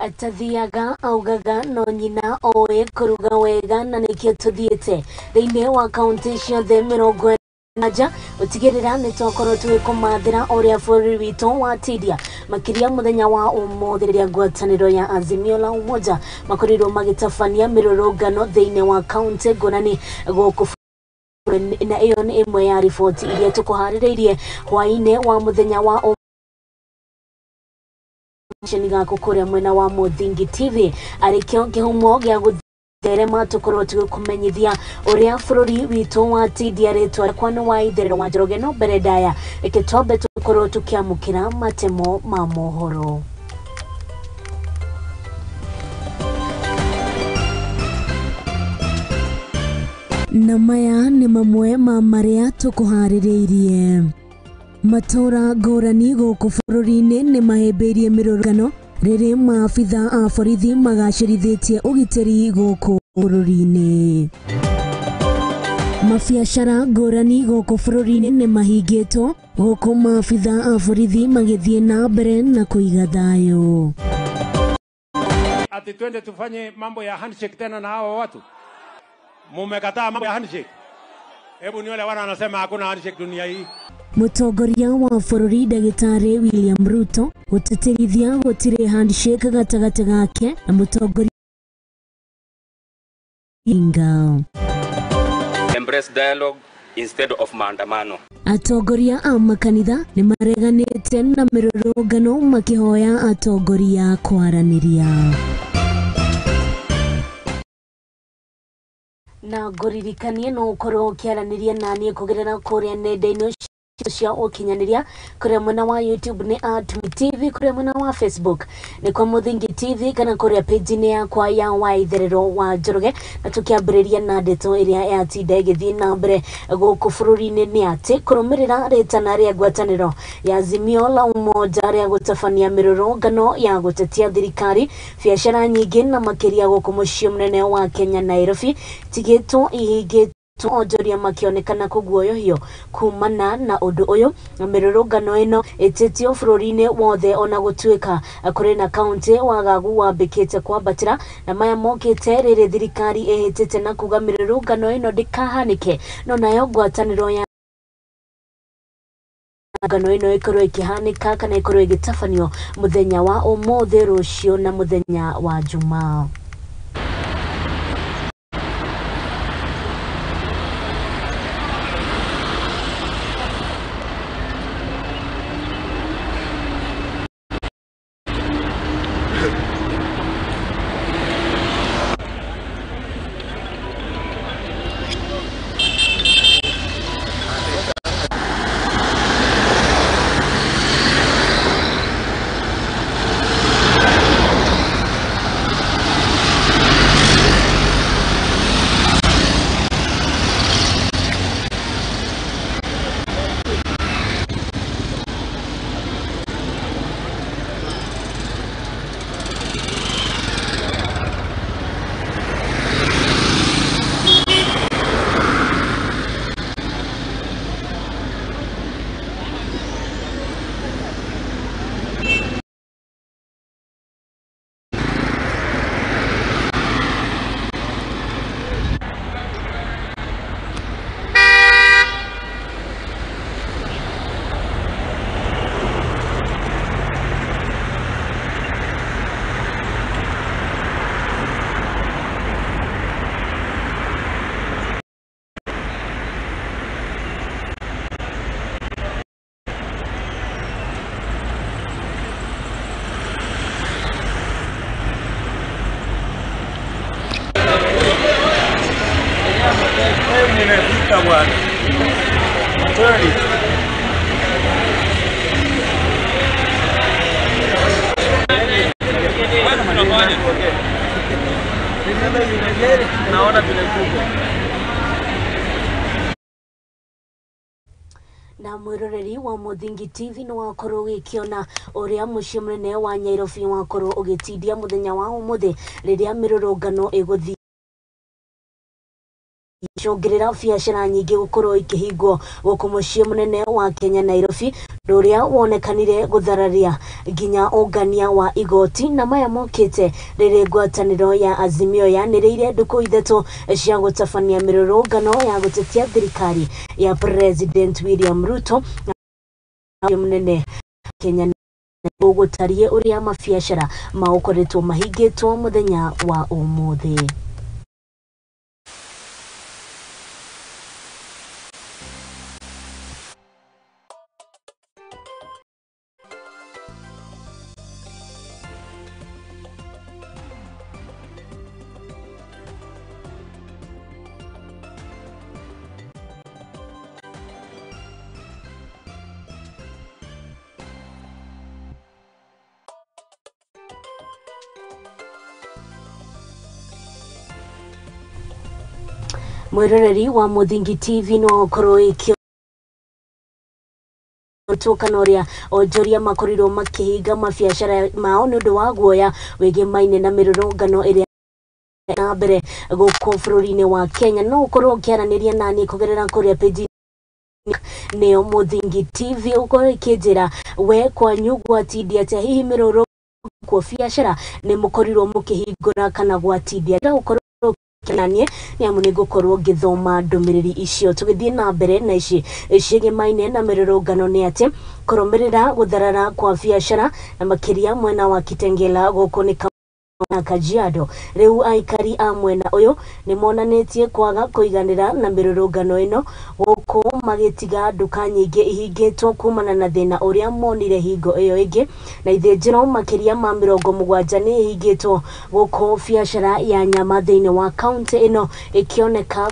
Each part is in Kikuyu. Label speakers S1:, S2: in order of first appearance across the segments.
S1: Atathiaga augaga no nyina oĩ kũruga wega na nĩkĩo tũthiĩte thĩinĩ wa kaunti ciothe 40 gũtigĩrĩra nĩ twakorwo tũgĩkũmathĩra ũrĩa bũrũri witũ watindia makĩria mũthenya wa ũmũthĩ rĩrĩa ngwatanĩro ya Azimio la Umoja makorirwo magĩtabania mĩrũrũngano thĩinĩ wa kaunti ngũrani gũkũ na ĩyo nĩ ĩmwe ya riboti iria tũkũharĩrĩirie hwaĩ-inĩ wa mũthenya wa gaku kũrĩa mwena wa Mũthingi TV arĩkĩo kĩhumo gĩa gũtherema tũkorwo tũgĩkũmenyithia ũrĩa bũrũri witũ watindia. Rĩtwa rĩakwa nĩ wa Itherero wa Njoroge, no mbere ndaya reke twambe tũkorwo tũkĩamũkĩra matemo ma mohoro. Na maya nĩ mamwe ma marĩa tũkũharĩrĩirie. Matũra ngũrani gũkũ bũrũri-inĩ nĩ mahĩmbĩirie mĩrũrũngano rĩrĩ maabitha a borithi magacĩrithĩtie ũgitĩri gũkũ bũrũri-inĩ. Mabiacara ngũrani gũkũ bũrũri-inĩ nĩ mahingĩtwo gũkũ maabitha a borithi magĩthiĩ na mbere na kũiga thayũ.
S2: Ati twende tufanye mambo ya handshake tena na hao watu. Mumekataa mambo ya handshake. Hebu niole wana wanasema hakuna handshake dunia hii.
S1: Mũtongoria wa bũrũri Ndagĩtarĩ William Ruto gũtĩtĩrithia gũtirĩ handshake gatagatĩ gake na mũtongoria Odinga.
S3: Embrace dialogue instead of maandamano.
S1: Atongoria a makanitha nĩ mareganĩte na mĩrũrũngano makĩhoya atongoria kwaranĩria. Na ngũririkanie no ũkorwo ũkĩaranĩria naniĩ kũgerera kũrĩa nenda-inĩ cia ũkinyanĩria kũrĩa mwena wa YouTube nĩ @TV, kũrĩa mwena wa Facebook nĩ kwa Mũthingi TV, kana kũrĩa page-inĩ yakwa ya Waitherero wa Njoroge. Na tũkĩambĩrĩria na ndeto ĩrĩa yatinda ĩgĩthiĩ na mbere gũkũ bũrũri-inĩ nĩ atĩ kũrũmĩrĩra rĩtana rĩa ngwatanĩro ya Azimio la Umoja rĩa gũtabania mĩrũrũngano ya gũtetia thirikari, biacara nyingĩ na makĩria gũkũ mũciĩ mũnene wa Kenya Nairobi tigĩtwo ihingĩtwo onjoria makĩonekana kũguoyohio kumana na ũndũ ũyũ. Na mĩrũrũngano ĩno ĩtĩtio bũrũri-inĩ wothe ona gũtuĩka kũrĩ na kaunti wagagu wambĩkĩte kwambatĩra, na maya mokĩte rĩrĩ thirikari ĩhĩtĩte na kuga mĩrũrũngano ĩno ndĩkahanĩke, no nayo ngwatanĩro ya ngano ĩno ĩkorwo ĩkĩhanĩka kana ĩkorwo ĩgĩtabanio mũthenya wa ũmũthĩ, rũciũ na mũthenya wa Jumaa. Na mwiroreri wa Mũthingi TV nĩ wakorwo ũgĩkĩona ũrĩa mũciĩ mũnene wa Nairobi wakorwo ũgĩtindia mũthenya wa ũmũthĩ rĩrĩa mĩrũrũngano ĩgũthiĩ cũngĩrĩra biacara nyingĩ gũkorwo ikĩhingwo gũkũ mũciĩ mũnene wa Kenya Nairobi. Ũrĩa wonekanire gũthararia nginya ũngania wa igoti na maya mokĩte rĩrĩ ngwatanĩro ya Azimio yanĩrĩire ndukũ ithatũ cia gũtabania mĩrũrũngano ya gũtetia thirikari ya President William Ruto na mũnene Kenya ũgũtariĩ ũrĩa mabiacara maũkoretwo mahingĩtwo mũthenya wa ũmũthĩ. Mwiroreri wa Muthingi TV no ũkorwo ĩkĩtuĩkana ũrĩa onjoria makorirwo makĩhinga mabiacara mao nĩ ũndũ wa guoya wĩgĩmaine na mĩrũrũngano ĩrĩa na mbere gũkũ bũrũri-inĩ wa Kenya. No ũkorwo ũkĩaranĩria nani kũgerera kũrĩa page nĩyo Muthingi TV, ũkorwo ĩkĩnjĩra we kwanyu gwatindia atĩa, hihi mĩrũrũngano kuo biacara nĩ mũkorirwo mũkĩhingũra kana gwatindia atĩa? Ũkorwo nanie nĩ amu nĩ ngũkorwo ngĩthoma ndũmĩrĩri icio. Tũgĩthiĩ na mbere na ici ciĩgĩmaine na mĩrũrũngano nĩ atĩ kũrũmĩrĩra gũtharara kwa biacara na makĩria mwena wa Kitengela gũkũ nĩ na Kajiado. Rĩu aikari a mwena ũyũ nĩ monanĩtie kwaga kũiganĩra na mĩrũrũngano ĩno gũkũ magĩtiga nduka nyingĩ ihingĩtwo kumana na thĩna ũrĩa monire hingo ĩyo ĩngĩ, na ithĩnjĩro makĩria ma 70 nĩ ihingĩtwo gũkũ biacara ya nyama thĩinĩ wa kaunti ĩno ĩkĩoneka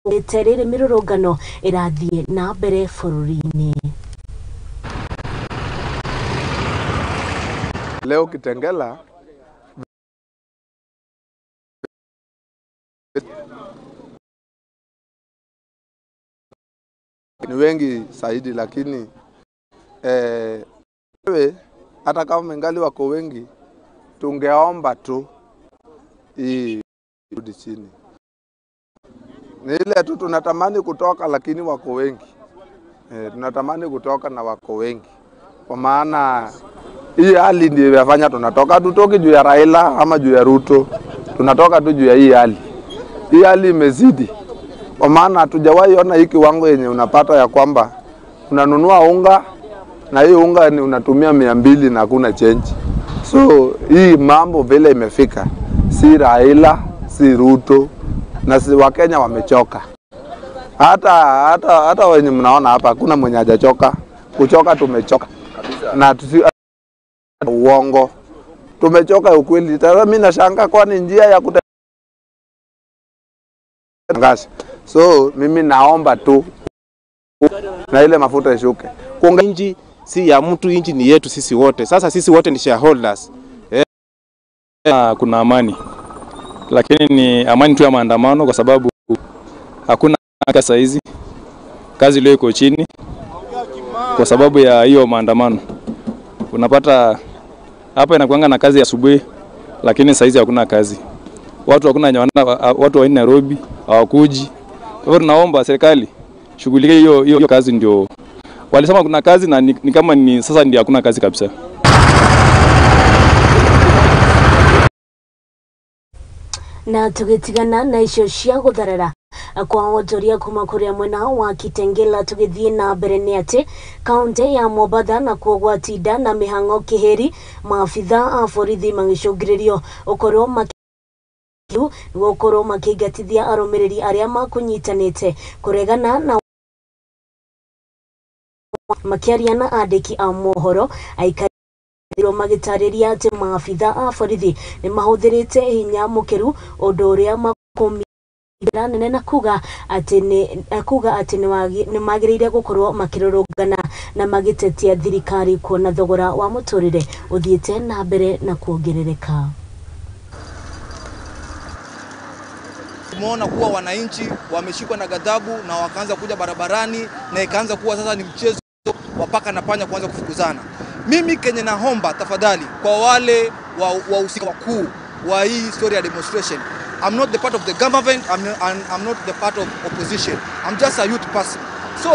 S1: gũte rĩrĩ mĩrũrũngano ĩrathiĩ na mbere bũrũri-inĩ.
S4: Leo Kitengela ni wengi zaidi, lakini hata kama mengali wako wengi, tungeomba tu hii rudi chini. Ni ile tu tunatamani kutoka, lakini wako wengi. Tunatamani kutoka na wako wengi, kwa maana hii hali ndio inafanya tunatoka. Tutoki juu ya Raila ama juu ya Ruto, tunatoka tu juu ya hii hali. Hii hali imezidi, kwa maana hatujawahi ona hii kiwango yenye unapata ya kwamba unanunua unga na hii unga ni unatumia 200 na hakuna change. So hii mambo vile imefika, si Raila si Ruto na si Wakenya wamechoka. Hata wenye mnaona hapa hakuna mwenye hajachoka. Kuchoka tumechoka na tusi uongo, tumechoka ukweli. Sasa mimi nashangaa kwani njia ya kutangaza. So mimi naomba tu na ile mafuta ishuke.
S5: Inji si ya mtu, inji ni yetu sisi wote. Sasa sisi wote ni shareholders.
S6: Kuna amani, lakini ni amani tu ya maandamano, kwa sababu hakuna kazi hizi, kazi leo iko chini kwa sababu ya hiyo maandamano. Unapata hapa inakuanga na kazi asubuhi, lakini saa hizi hakuna kazi. Watu hakuna, watu wa Nairobi hawakuji. Kwa hivyo tunaomba serikali shughulikie hiyo kazi. Ndio walisema kuna kazi na ni kama ni sasa ndio hakuna kazi kabisa.
S1: Na tugitigana na icio cia gutharara kwa onjoria kuma kuria mwena wa Kitengela, tugithie na mbere ni ati kaunti ya Mombatha na kuo gwatinda na mihango kiheri, maabitha a borithi magicũngĩrĩrio ukorwo gukorwo makĩingatithia arũmĩrĩri arĩa makunyitanĩte kũregana na makĩaria na andĩki a mohoro. Aikari magĩtarĩria atĩ maabitha a borithi nĩ mahũthĩrĩte hinya mũkĩru ũndũ ũrĩa makumira nene na kuga atĩ nĩ magĩrĩire gũkorwo makĩrũrũngana na magĩtetia thirikari kuona thogora wa mũtũrĩre ũthiĩte na mbere na kuongerereka.
S7: Tumeona kuwa wananchi wameshikwa na ghadhabu na wakaanza kuja barabarani, na ikaanza kuwa sasa ni mchezo wa paka na panya kuanza kufukuzana. Mimi kenye naomba tafadhali kwa wale wahusika wakuu wa hii story ya demonstration, I'm not the part of the government, I'm not the part of opposition. I'm just a youth person. So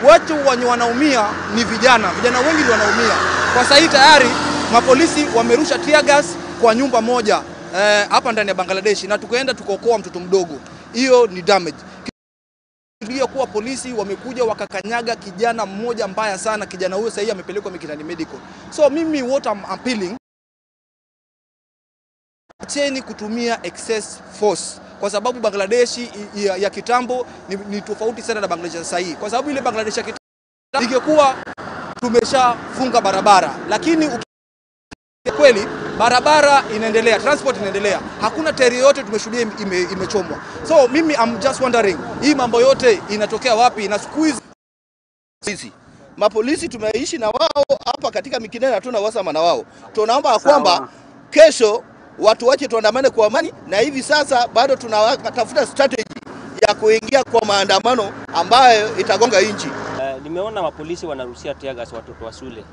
S7: Watu wenye wanaumia ni vijana, vijana wengi ndio wanaumia. Kwa sasa tayari mapolisi wamerusha tear gas kwa nyumba moja hapa ndani ya Bangladesh, na tukaenda tukaokoa mtoto mdogo. Hiyo ni damage. Ndio kuwa polisi wamekuja wakakanyaga kijana mmoja mbaya sana. Kijana huyo sasa amepelekwa Mikindani Medical. So mimi what I'm appealing, acheni kutumia excess force, kwa sababu Bangladesh ya kitambo ni tofauti sana na Bangladesh sasa hii. Kwa sababu ile Bangladesh ya kitambo ingekuwa tumeshafunga barabara, lakini kweli barabara inaendelea, transport inaendelea, hakuna tairi yote tumeshuhudia imechomwa. So mimi I'm just wondering hii mambo yote inatokea wapi? Na siku
S8: hizi mapolisi tumeishi na wao hapa katika Mikindani, hatuna uhasama na wao. Tunaomba kwamba kesho watu wache tuandamane kwa amani, na hivi sasa bado tunatafuta strategy ya kuingia kwa maandamano ambayo itagonga nchi.
S3: Nimeona mapolisi wanarushia tear gas watoto wa shule,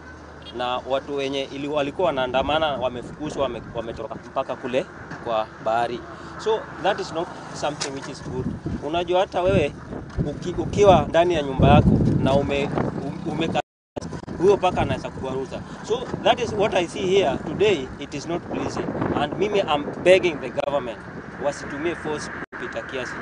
S3: na watu wenye walikuwa wanaandamana wamefukuzwa, wametoka mpaka kule kwa bahari. So that is not something which is good. Unajua hata wewe ukiwa ndani ya nyumba yako na ume huyo paka anaweza kukuaruza. So that is what I see here today. It is not pleasing. And mimi I'm begging the government wasitumie force kupita kiasi.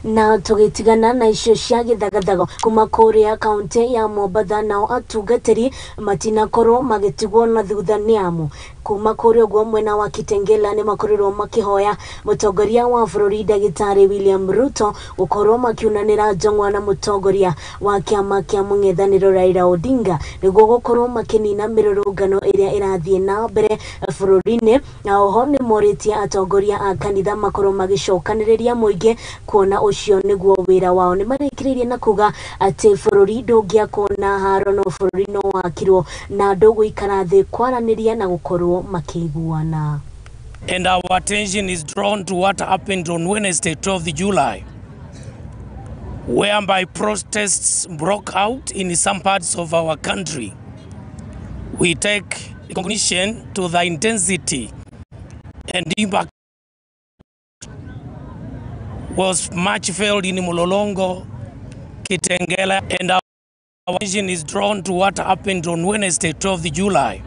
S1: Na tugitigana na icio cia githagathago kuma kuria kaunti ya Mombatha, nao atungatiri matinakorwo magitigwo na thutha ni amu kuma kuria uguo mwena wa Kitengela ni makorirwo makihoya mutongoria wa bururi Ndagĩtarĩ William Ruto gukorwo makiunanira njong'wa na mutongoria wa kiama kia mũng'ethanĩro Raila Odinga niguo gukorwo makinina mirurungano iria irathie na mbere bururi-inĩ. Na oho ni morĩtie atongoria a kanitha makorwo magicokanĩrĩria mũingĩ kuona ucio niguo wira wao. Ni marĩkĩrĩirie na kuga atĩ bũrũri ndũngĩakwo na haro no bũrũri no wakirwo na andũ gũikara thĩ kwaranĩria na gũkorwo makĩiguana.
S9: And our attention is drawn to what happened on Wednesday, 12th July, whereby protests broke out in some parts of our country. We take recognition to the intensity and impact was much felt in Mlolongo, Kitengela, and our attention is drawn to what happened on Wednesday, 12th July,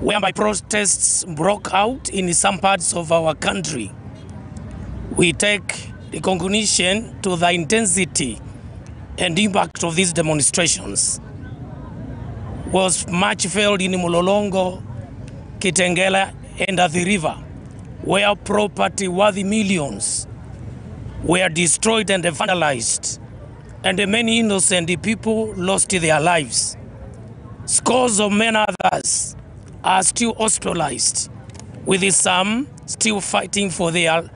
S9: whereby protests broke out in some parts of our country. We take recognition to the intensity and impact of these demonstrations. Was much felt in Mlolongo, Kitengela, and at the river, where property worth millions were destroyed and vandalized, and many innocent people lost their lives. Scores of many others are still hospitalized, with some still fighting for their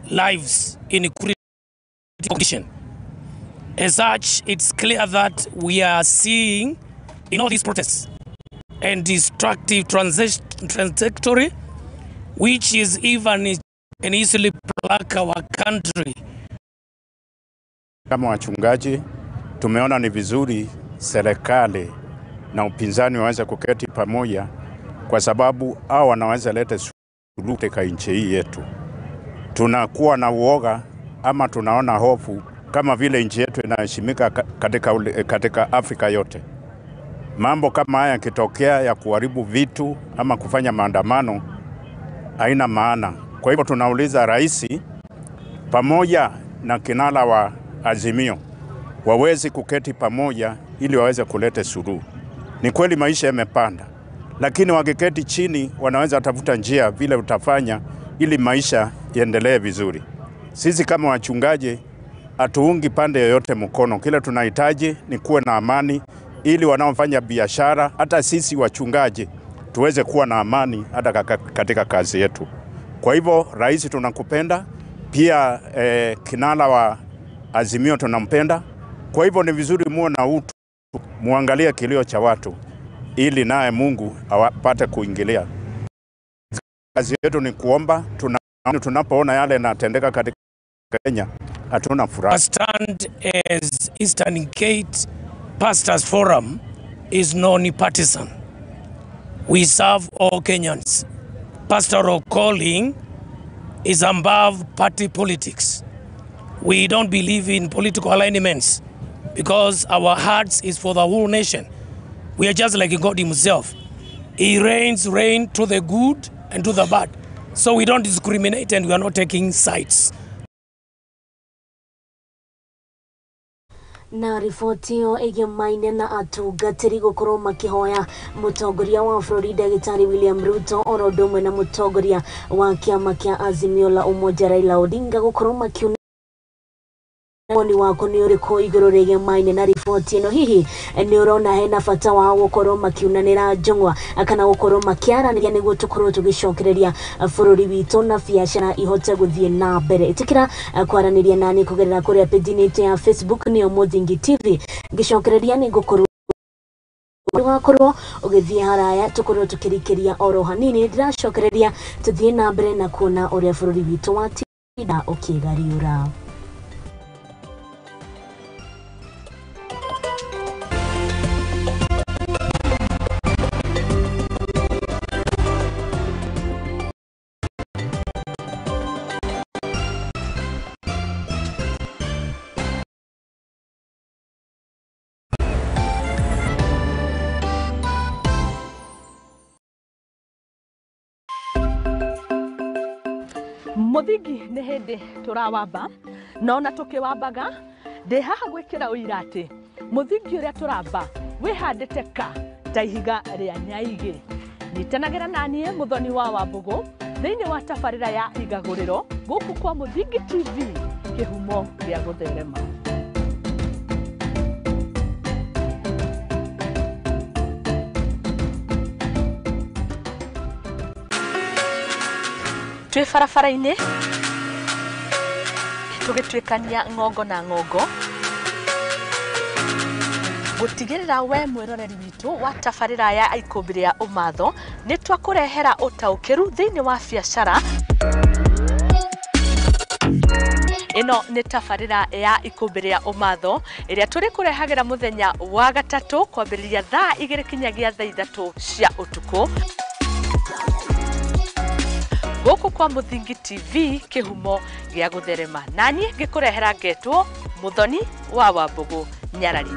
S9: lives in critical condition. As such, it's clear that we are seeing in all these protests and destructive trajectory, which is even and easily plague our country.
S10: Kama wachungaji tumeona ni vizuri serikali na upinzani waweze kuketi pamoja, kwa sababu hao wanaweza leta suluhu katika nchi hii yetu. Tunakuwa na uoga ama tunaona hofu kama vile nchi yetu inaheshimika katika Afrika yote. Mambo kama haya yakitokea ya kuharibu vitu ama kufanya maandamano haina maana. Kwa hivyo tunauliza rais pamoja na kinara wa Azimio waweze kuketi pamoja ili waweze kuleta suluhu. Ni kweli maisha yamepanda, lakini wakiketi chini wanaweza tafuta njia vile utafanya ili maisha yaendelee vizuri. Sisi kama wachungaji hatuungi pande yoyote mkono. Kile tunahitaji ni kuwe na amani ili wanaofanya biashara, hata sisi wachungaji tuweze kuwa na amani hata katika kazi yetu. Kwa hivyo rais tunakupenda, pia kinara wa Azimio tunampenda. Kwa hivyo ni vizuri muwe na utu, muangalie kilio cha watu ili naye Mungu apate kuingilia. Kazi yetu ni kuomba. Tunapoona yale yanatendeka katika Kenya hatuna furaha.
S9: Stand as Eastern Gate Pastors Forum is non-partisan. We serve all Kenyans. Pastoral calling is above party politics. We don't believe in political alignments because our hearts is for the whole nation. We are just like God himself. He rains rain to the good and to the bad. So we don't discriminate and we are not taking sides.
S1: Na riboti ĩyo ĩgemaine na atungatĩri gũkorwo makĩhoya mũtongoria wa bũrũri ndagĩtarĩ William Ruto oro ũndũ ũmwe na mũtongoria wa kĩama kĩa Azimio la Umoja Raila Odinga gũkorwo makiuna. Woni waku nĩ ũrĩkũ igũrũ rĩgemaine na riboti ĩno? Hihi nĩ ũrona hena bata wa gũkorwo makiunanĩra njũng'wa kana gũkorwo makĩaranĩria nĩguo tũkorwo tũgĩcokereria bũrũri witũ na biacara ihote gũthiĩ na mbere? Ĩtĩkĩra kwaranĩria nani kũgerera kũrĩa page-inĩ itũ ya Facebook nĩyo Mũthingi TV. Ngĩcokereria nĩ ngũkorwo wakorwo ũgĩthiĩ haraya tũkorwo tũkĩrikĩria oro hanini. Ndĩracokereria tũthiĩ na mbere na kuona ũrĩa bũrũri witũ watinda ũkĩgariũra.
S11: Mũthingi nĩ hĩndĩ tũrawamba na ona tũkĩwambaga ndĩ haha gwĩkĩra ũira atĩ mũthingi ũrĩa tũramba wĩhandĩte ka ta ihiga rĩa nyaigĩ. Nyitanagĩra naniĩ Mũthoni wa Wambũgũ thĩinĩ wa tabarĩra ya Igagũrĩro gũkũ kwa Mũthingi TV, kĩhumo gĩa gũtherema. Twĩ barabara-inĩ tũgĩtuĩkania ng'ongo na ng'ongo gũtigĩrĩra we mwĩroreri witũ wa tabarĩra ya Ikũmbĩ rĩa Ũmatho nĩ twakũrehera ũtaũkĩru thĩinĩ wa biacara. Ĩno nĩ tabarĩra ya Ikũmbĩ rĩa Ũmatho ĩrĩa tũrĩkũrehagĩra mũthenya wa gatatũ kwambĩrĩria thaa 2 kinyagia thaa 3 cia ũtukũ gũkũ kwa Mũthingi TV, kĩhumo gĩa gũtherema. Naniĩ ngĩkũrehera ngetwo Mũthoni wa Wambũgũ Nyarari.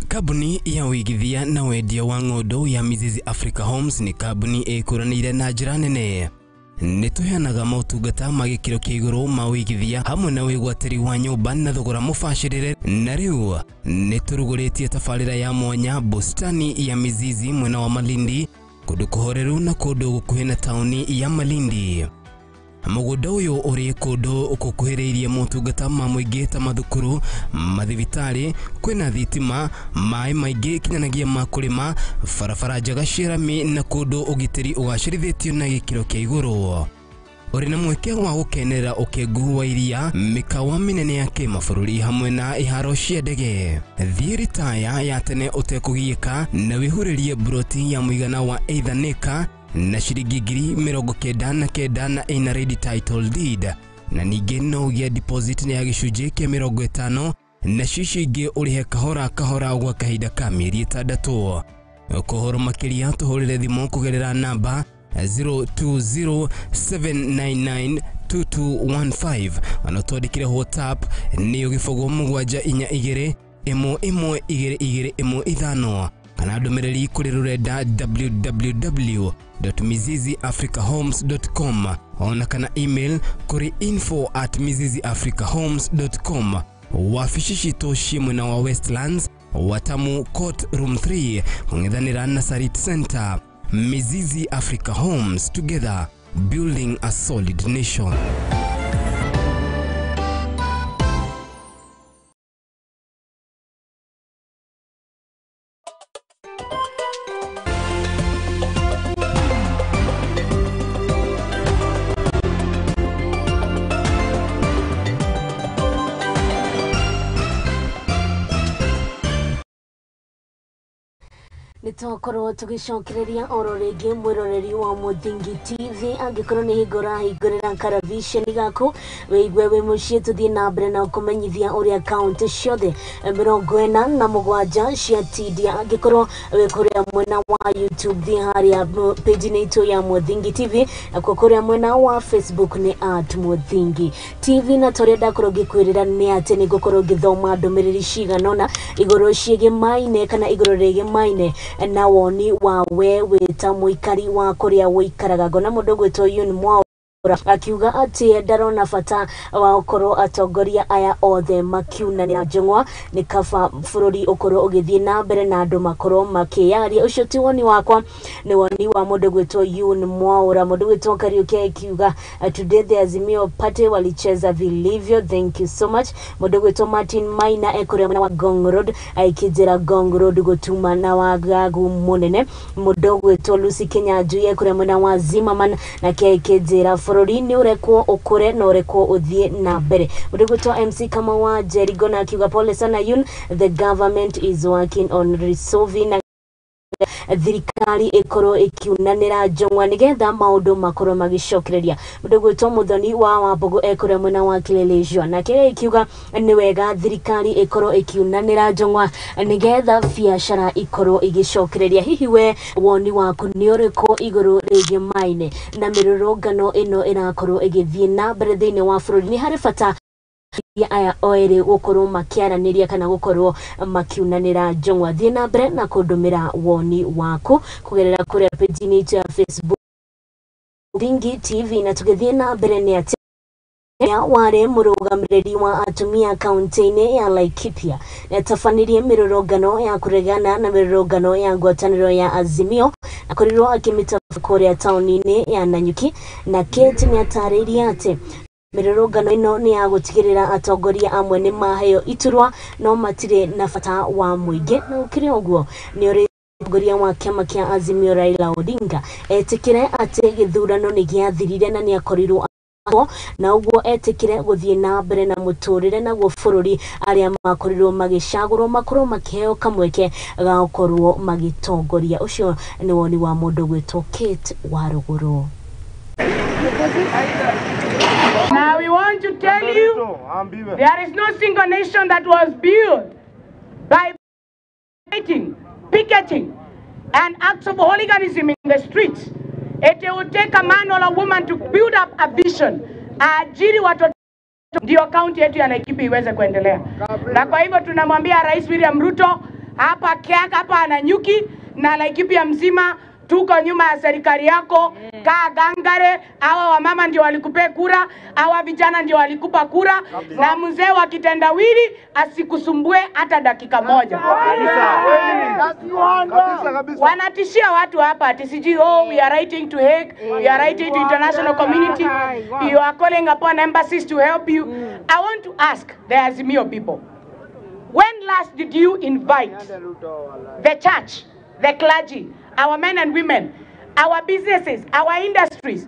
S12: Kambuni ya ũigithia na wendia wa ng'ũndũ ya Mizizi Africa Homes nĩ kambuni ĩkũranĩire na njĩra nene. Nĩ tũheanaga motungata ma gĩkĩro kĩa igũrũ ma ũigithia hamwe na wĩgwatĩri wa nyũmba na thogora mũbacĩrĩre. Na rĩu nĩ tũrugũrĩtie tabarĩra ya mwanya bustani ya Mizizi mwena wa Malindi, kũndũ kũhoreru na kũndũ gũkuhĩ na taũni ya Malindi. Mũgũnda ũyũ ũrĩ kũndũ gũkuhĩrĩirie motungata ma mũingĩ ta mathukuru, mathibitarĩ, kwĩna thitima, maĩ maingĩ kinyanagĩa ma kũrĩma, barabara njega cia rami na kũndũ ũgitĩri ũgacĩrithĩtio na gĩkĩro kĩa igũrũ. Ũrĩ na mweke wa gũkenerera ũkengu wa iria, mĩkawa mĩnene ya kĩmabũrũri hamwe na iharo cia ndege. Thiĩ ritaya ya tene ũtekũgiĩka na wĩhurĩrie mburoti ya mũigana wa either na ciringi 99,000 na ĩna ready title deed, na ningĩ no ũgĩe deposit ya gĩcunjĩ kĩa 50 na cicio ingĩ ũrĩhe kahora kahora gwa kahinda ka mĩeri 6. Kũhoro makĩria tũhũrĩre thimũ kũgerera namba 0207992215 ona twandĩkĩre WhatsApp nĩyo 0742 11 22 15 kana ndũmĩrĩri kũrĩ rũrenda www.miziziafricahomes.com ona kana email kũrĩ info@miziziafricahomes.com. Wabici citũ ciĩ mwena wa Westlands, Watamu Court Room 3, kũng'ethanĩra na Sarit Center. Mizizi Africa Homes, together building a solid nation.
S1: Nĩtwakorwo tũgĩcokereria oro rĩngĩ mwĩroreri wa Mũthingi TV. Angĩkorwo nĩ hingo ũrahingũrĩra karaviceni gaku wĩigue wĩ mũciĩ, tũthiĩ na mbere na kũmenyithia ũrĩa kaũntĩ ciothe 47 cia tindia. Angĩkorwo wĩ kũrĩa mwena wa YouTube, thiĩ harĩa page-inĩ itũ ya Mũthingi TV, nakuo kũrĩa mwena wa Facebook nĩ @Mũthingi TV. Na torĩa ndakorwo ngĩkwĩrĩra nĩ atĩ nĩ ngũkorwo ngĩthoma ndũmĩrĩri cigana ũna igũrũ ciĩgĩmaine kana igũrũ rĩgĩmaine na woni wa we wĩta mũikari wa kũrĩa wũikaraga. Ngona mũndũ gwĩtwo Yun Mwaura akiuga atĩ ndarona bata wa gũkorwo atongoria aya othe makiunanĩra njũng'wa, nĩ kaba bũrũri ũkorwo ũgĩthiĩ na mbere na andũ makorwo makĩyaria. Ũcio ti woni wakwa, nĩ woni wa mũndũ gwĩtwo Yun Mwaura. Mũndũ gwĩtwo Kariuki akiuga today the Azimio Party walicheza vilivyo, thank you so much. Mũndũ gwĩtwo Martin Maina ekũrĩa mwena wa Ngong Road aikĩnjĩra Ngong Road gũtuma na wagagu mũnene. Mũndũ gwĩtwo Lucy Kinyanjui ekũrĩa mwena wa Zimmerman nake aikĩnjĩra bũrũri nĩ ũrekwo ũkũre na ũrekwo ũthiĩ na mbere. Mũndũ gwĩtwo MC Kamau wa Jericho na akiuga pole sana Yun, the government is working on resolving thirikari ĩkorwo ĩkiunanĩra njũng'wa nĩgetha maũndũ makorwo magĩcokereria. Mũndũ gwĩtwo Mũthoni wa Wambũgũ ekũrĩa mwena wa Kileleshwa nake ĩkiuga nĩ wega thirikari ĩkorwo ĩkiunanĩra njũng'wa nĩgetha biacara ikorwo igĩcokereria. Hihi we woni waku nĩ ũrĩkũ igũrũ rĩgiĩ maine na mĩrũrũngano ĩno ĩrakorwo ĩgĩthiĩ na mbere thĩinĩ wa bũrũri? Nĩ harĩ bata aya oerĩ gũkorwo makĩaranĩria kana gũkorwo makiunanĩra njũng'wa. Thiĩ na mbere na kũndũmĩra woni waku kũgerera kũrĩa page-inĩ itũ ya Facebook Mũthingi TV. Na tũgĩthiĩ na mbere nĩ atĩ warĩ mũrũgamĩrĩri wa atumia kaunti-inĩ ya Laikipia nĩatabanirie mĩrũrũngano ya kũregana na mĩrũrũngano ya ngwatanĩro ya Azimio akorirwo akĩmĩtabania kũrĩa taũni-inĩ ya Nanyuki. Na Kate nĩatarĩirie atĩ mĩrũrũngano ĩno nĩ ya gũtigĩrĩra atongoria amwe nĩ maheo iturwa no matirĩ na bata wa mũingĩ. Na gũkĩrĩ ũguo nĩ ũrĩ mũtongoria wa kĩama kĩa Azimio Raila Odinga etĩkĩre atĩ gĩthurano nĩ gĩathirire na nĩakorirwo na ũguo etĩkĩre gũthiĩ na mbere na mũtũrĩre, naguo bũrũri arĩa makorirwo magĩcagũrwo makorwo makĩheo kamweke ga gũkorwo magĩtongoria. Ũcio nĩ woni wa mũndũ gwĩtwo Kate Warũgũrũ.
S13: Now we want to tell you there is no single nation that was built by fighting, picketing, and acts of hooliganism in the streets. It will take a man or a woman to build up a vision. Ajiri watoto ndio kaunti yetu ya Laikipia iweze kuendelea. Na kwa hivyo tunamwambia Rais William Ruto hapa Kiaka, hapa Nanyuki na Laikipia mzima, tuko nyuma ya serikali yako. Kaa gangare, hawa wamama ndio walikupe kura, hawa vijana ndio walikupa kura, na mzee wa kitendawili asikusumbue hata dakika moja. Wanatishia watu hapa ati sijui, oh, we are writing to Hague, we are writing to international community, you are calling upon embassies to help you. I want to ask the Azimio people, when last did you invite the church, the clergy, our men and women, our businesses, our industries?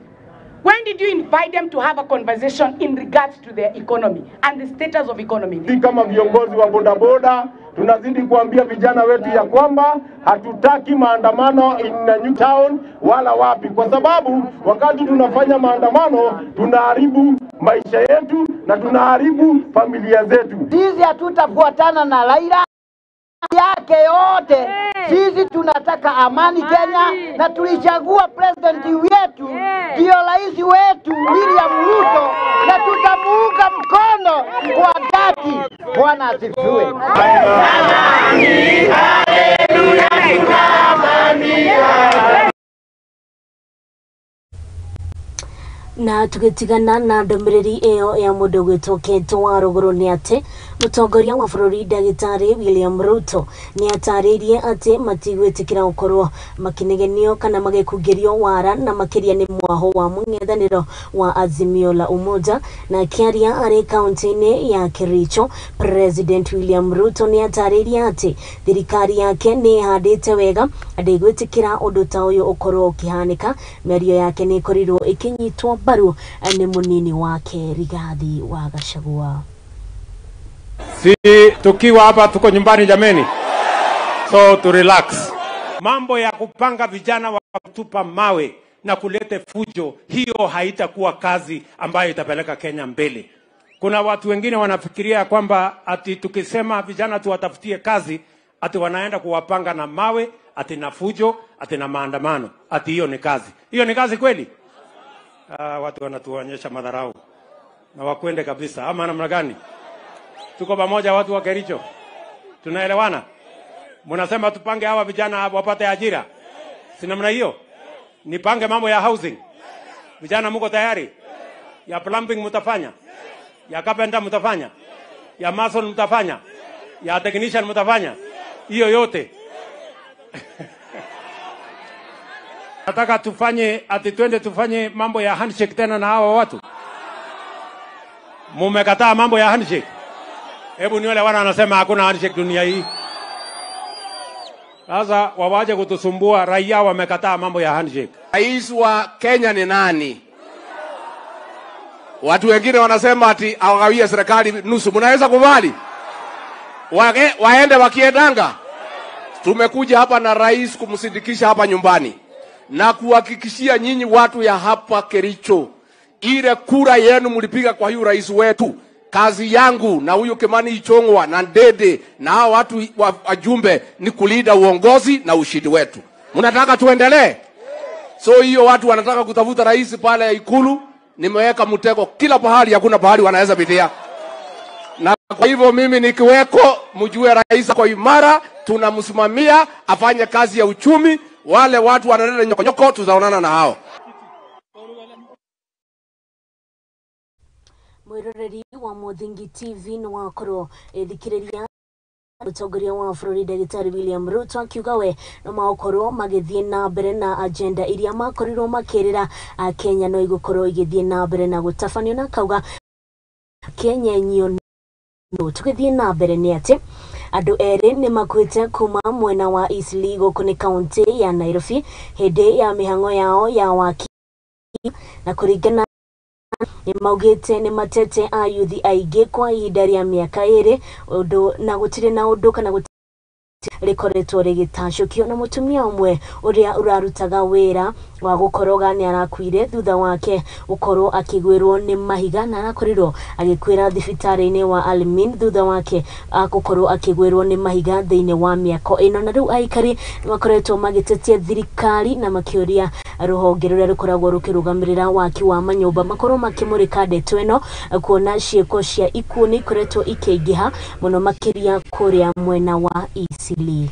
S13: When did you invite them to have a conversation in regards to their economy and the status of economy?
S14: Kama viongozi wa bodaboda tunazidi kuambia vijana wetu ya kwamba hatutaki maandamano in New Town wala wapi, kwa sababu wakati tunafanya maandamano tunaharibu maisha yetu na tunaharibu familia zetu.
S15: Sisi hatutafuatana na Raila yake yote. Sisi tunataka amani Kenya, na tulichagua president wetu ndio rais wetu William Ruto, na tutamuunga mkono kwa dhati. Bwana asifiwe.
S1: Na tugitigana na ndũmĩrĩri ĩyo ya mũndũ gwĩtwo Kate Warũgũrũ nĩ atĩ mũtongoria wa bũrũri ndagĩtarĩ William Ruto nĩ atarĩirie atĩ matigwĩtĩkĩra gũkorwo makĩnegenio kana magĩkungĩrio wara na makĩria nĩ mwaho wa mũng'ethanĩro wa Azimio la Umoja. Na akĩaria arĩ kaunti-inĩ ya Kericho, President William Ruto nĩ atarĩirie atĩ thirikari yake nĩ ĩhandĩte wega ndĩgwĩtĩkĩra ũndũ ta ũyũ ũkorwo ũkĩhanĩka. Mĩario yake nĩ ĩkorirwo ĩkĩnyitwo mbaru nĩ mũnini wake Rigathi wa Gachagua.
S2: Si tukiwa hapa tuko nyumbani jameni, so to relax. Mambo ya kupanga vijana wa kutupa mawe na kulete fujo, hiyo haitakuwa kazi ambayo itapeleka Kenya mbele. Kuna watu wengine wanafikiria kwamba ati tukisema vijana tuwatafutie kazi, ati wanaenda kuwapanga na mawe, ati na fujo, ati na maandamano, ati hiyo ni kazi. Hiyo ni kazi kweli? Watu wanatuonyesha madharau na wakwende kabisa, ama namna gani? Tuko pamoja watu wa Kericho? Tunaelewana? Mnasema tupange hawa vijana wapate ajira, si namna hiyo? Nipange mambo ya housing. Vijana mko tayari? Ya plumbing mtafanya? Ya carpenter mtafanya? Ya mason mtafanya? Ya technician mtafanya? Hiyo yote. Nataka tufanye ati twende tufanye mambo ya handshake tena na hawa watu. Mumekataa mambo ya handshake. Hebu niole wana wanasema hakuna handshake dunia hii. Sasa wawaje kutusumbua, raia wamekataa mambo ya handshake.
S16: Rais wa Kenya ni nani? Watu wengine wanasema ati awagawie serikali nusu. Mnaweza kubali? Waende wakiendanga. Tumekuja hapa na rais kumsindikisha hapa nyumbani na kuhakikishia nyinyi watu ya hapa Kericho, ile kura yenu mlipiga kwa huyu rais wetu, kazi yangu na huyu Kimani Ichung'wa na Ndede na hao watu wajumbe ni kulinda uongozi na ushindi wetu. Mnataka tuendelee? So hiyo watu wanataka kutafuta rais pale Ikulu, nimeweka mtego kila pahali, hakuna pahali wanaweza pitia. Na kwa hivyo mimi nikiweko, mjue rais kwa imara, tunamsimamia afanye kazi ya uchumi. Wale watu wanaleta nyokonyoko tutaonana na hao.
S1: Mwiroreri wa Muthingi TV no wakorwo ithikiriria mutongoria wa bũrũri Ndagĩtarĩ William Ruto akiuga we no magokorwo magĩthiĩ na mbere na agenda iria makorirwo makĩrĩra Kenya no igũkorwo igĩthiĩ na mbere na gũtabanio, na akauga Kenya nyio no tũgĩthiĩ na mbere nĩ atĩ andũ erĩ nĩ makuĩte kuma mwena wa Eastleigh gũkũ nĩ kaunti ya Nairobi hĩndĩ ya mĩhang'o yao ya waki, na kũringana nĩ maugĩte nĩ matete ayuthi aingĩ kwa ihinda rĩa mĩaka 2 ũndũ na gũtirĩ na ũndũ kana rĩkoretwo rĩgĩtacũkio, na mũtumia ũmwe ũrĩa ũrarutaga wĩra wa gũkoroga nĩ arakuire thutha wake gũkorwo akĩgwĩrwo nĩ mahiga, na arakorirwo agĩkuĩra thibitarĩ-inĩ wa Almin thutha wake gũkorwo akĩgwĩrwo nĩ mahiga thĩinĩ wa mĩako ĩno. Na rĩu aikari nĩ makoretwo magĩtetia thirikari na makĩũria rũhonge rũrĩa rũkoragwo rũkĩrũgamĩrĩra waki wa manyũmba makorwo makĩmũrĩka ndeto ĩno, kuona ciĩko cia ikuũ nĩ ikoretwo ikĩingĩha mũno makĩria kũrĩa mwena wa Eastleigh.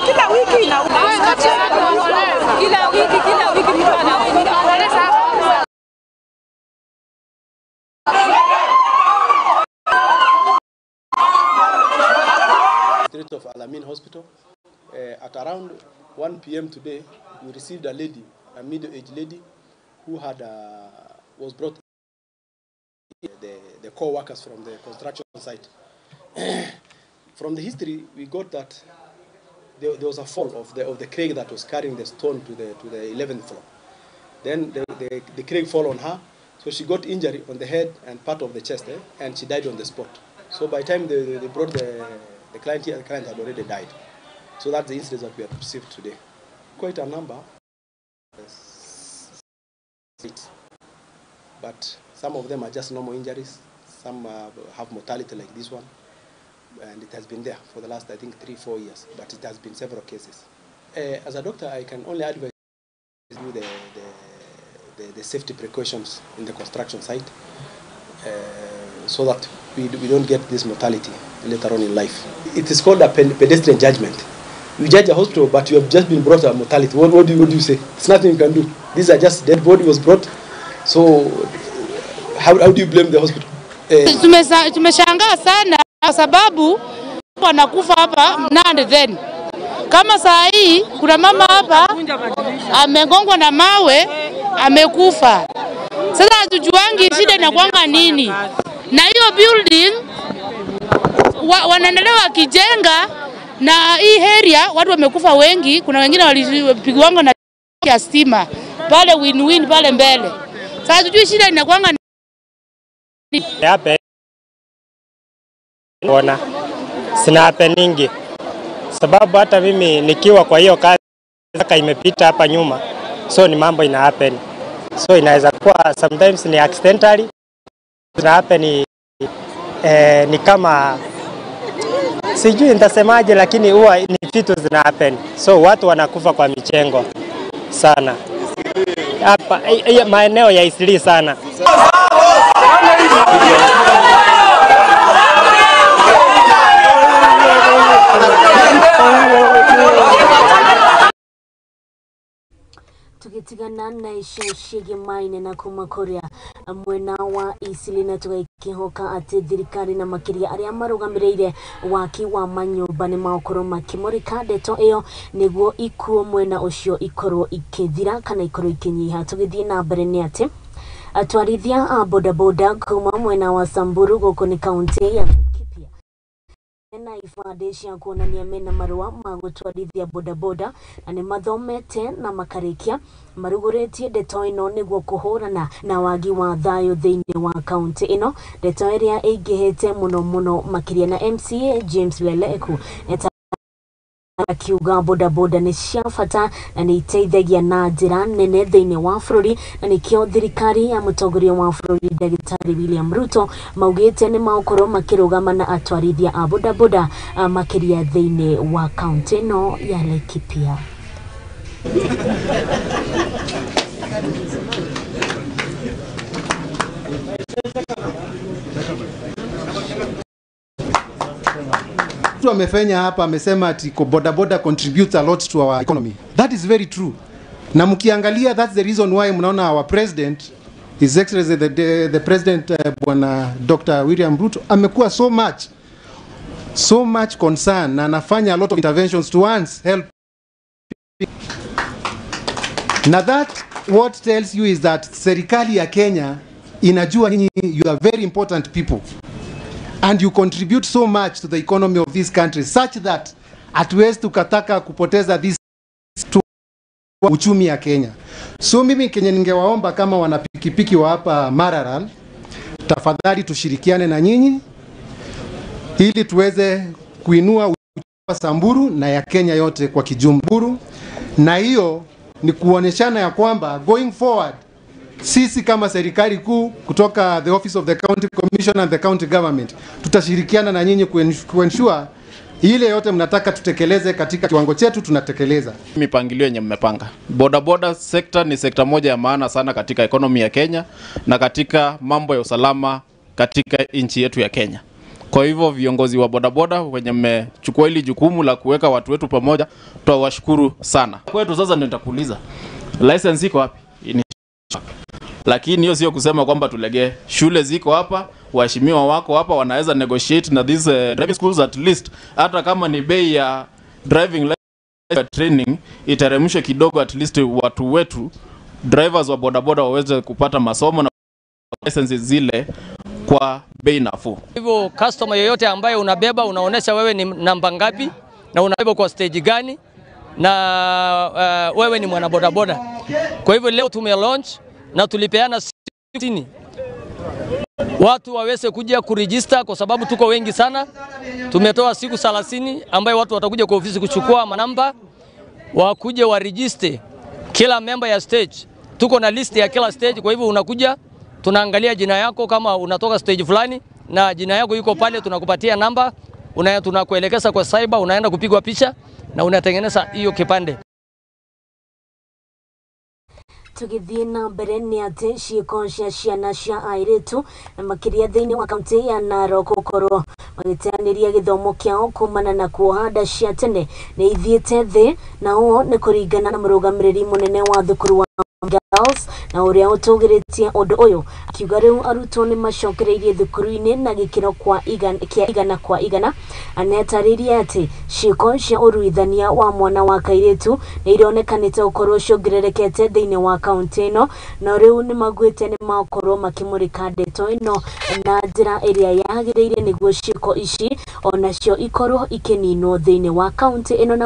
S17: Kila wiki inauma. Kila wiki mtu anaumia.
S18: Street of Alamin Hospital. At around 1 p.m. today, we received a lady, a middle-aged lady, who had was brought the co-workers from the construction site. From the history, we got that there was a fall of the crane that was carrying the stone to the 11th floor. Then the crane fell on her, so she got injury on the head and part of the chest, and she died on the spot. So by the time they brought the client here, the client had already died. So that's the incident that we have received today. Quite a number, 8, but some of them are just normal injuries. Some have mortality like this one, and it has been there for the last, I think, 3-4 years, but it has been several cases. As a doctor, I can only advise you the safety precautions in the construction site, so that we don't get this mortality later on in life. It is called a pedestrian judgment. You judge a hospital, but you have just been brought a mortality. What do you say? It's nothing you can do. These are just dead body was brought. So how do you blame the hospital?
S19: Tumeshangaa sana kwa sababu wanakufa hapa now and then. Kama saa hii kuna mama hapa amegongwa na mawe amekufa. Sasa hatujuangi shida inakuanga nini. Na hiyo building wanaendelea wakijenga, na hii area watu wamekufa wengi. Kuna wengine walipigwanga na ya stima pale win-win pale mbele. Sasa hatujui shida inakuanga
S20: nini. Ona sina happening. Sababu hata mimi nikiwa kwa hiyo kazi imepita hapa nyuma, so ni mambo ina happen. So inaweza kuwa sometimes ni accidentally ina happen, ni kama sijui nitasemaje, lakini huwa ni vitu zina happen. So watu wanakufa kwa michengo sana hapa maeneo ya Isili sana.
S1: Tugitigana na icio ciĩgiĩ maĩ na kuma kũrĩa mwena wa Isili na tũgakĩhoka atĩ thirikari na makĩria arĩa marũgamĩrĩire waki wa manyũmba nĩ magũkorwo makĩmũrĩka ndeto ĩyo nĩguo ikuũ mwena ũcio ikorwo ikĩthira kana ikorwo ikĩnyiha. Tũgĩthiĩ na mbere nĩ atĩ atwarithia a bodaboda kuma mwena wa Samburu gũkũ nĩ kaunti ya Laikipia na ibandĩ cia kuonania mena marũa ma gũtwarithia bodaboda na nĩ mathomete na makarĩkia marugũrĩtie ndeto ĩno nĩguo kũhũrana na wagi wa thayũ thĩinĩ wa kaunti ĩno, ndeto ĩrĩa ĩingĩhĩte mũno mũno makĩria na MCA James Leleku akiuga bodaboda nĩ cia bata na nĩ iteithagia na njĩra nene thĩinĩ wa bũrũri, na nĩkĩo thirikari ya mũtongoria wa bũrũri Ndagĩtarĩ William Ruto maugĩte nĩ magũkorwo makĩrũgama na atwarithia a bodaboda makĩria thĩinĩ wa kaunti ĩno ya Laikipia.
S21: Mtu amefanya hapa amesema ati bodaboda contributes a lot to our economy. That is very true. Na mkiangalia, that's the reason why mnaona our president, His Excellency the president Bwana Dr. William Ruto amekuwa so much concern na anafanya a lot of interventions to once help. Na that what tells you is that serikali ya Kenya inajua nyinyi you are very important people. And you contribute so much to the economy of this country such that hatuwezi tukataka kupoteza this to uchumi ya Kenya. So mimi Kenya ningewaomba kama wanapikipiki wa hapa Maralal, tafadhali tushirikiane na nyinyi ili tuweze kuinua uchumi wa Samburu na ya Kenya yote kwa kijumburu. Na hiyo ni kuoneshana ya kwamba going forward sisi kama serikali kuu kutoka the office of the county commission and the county government tutashirikiana na nyinyi kuensure ile yote mnataka tutekeleze katika kiwango chetu tunatekeleza.
S22: Mipangilio yenye mmepanga. Bodaboda sector ni sekta moja ya maana sana katika economy ya Kenya na katika mambo ya usalama katika nchi yetu ya Kenya. Kwa hivyo viongozi wa bodaboda wenye mmechukua hili jukumu la kuweka watu wetu pamoja, tutawashukuru sana. Kwetu sasa ndio nitakuuliza, license iko wapi? Lakini hiyo sio kusema kwamba tulegee. Shule ziko hapa, waheshimiwa wako hapa, wanaweza negotiate na these driving schools at least. Hata kama ni bei ya driving license training iteremshwe kidogo, at least watu wetu drivers wa bodaboda waweze kupata masomo na licenses zile kwa bei nafuu.
S23: Hivyo customer yoyote ambaye unabeba unaonesha wewe ni namba ngapi na unabeba kwa stage gani na wewe ni mwana bodaboda. Kwa hivyo leo tume launch na tulipeana 60 watu waweze kuja kuregister kwa sababu tuko wengi sana. Tumetoa siku 30 ambayo watu watakuja kwa ofisi kuchukua manamba, wakuje wa register kila member ya stage. Tuko na list ya kila stage, kwa hivyo unakuja tunaangalia jina yako kama unatoka stage fulani na jina yako yuko pale, tunakupatia namba, tunakuelekeza kwa cyber, unaenda kupigwa picha na unatengeneza hiyo kipande.
S1: Tugithie na mbere ni atĩ ciĩko cia ciana cia airĩtu na makĩria thĩinĩ wa kaunti ya Narok gũkorwo magĩteanĩria gĩthomo kĩao kumana na kuoha nda cia tene nĩ ithiĩte thĩ, na ũũ nĩ kũringana na mũrũgamĩrĩri mũnene wa thukuru wa Girls na ũrĩa ũtũgĩrĩtie ũndũ ũyũ, akiuga rĩu arutwo nĩ macokereirie thukuru-inĩ na gĩkĩro kĩa igana kwa igana. Anetarĩirie atĩ ciĩko cia ũruithania wa mwana wa kairĩtu nĩ ironekanĩte gũkorwo ciongererekete thĩinĩ wa kaunti ĩno, no rĩu nĩ maugĩte nĩ makorwo makĩmũrĩka ndeto ĩno na njĩra ĩrĩa yagĩrĩire nĩguo ciĩko ici onacio ikorwo ikĩninwo thĩinĩ wa kaunti ĩno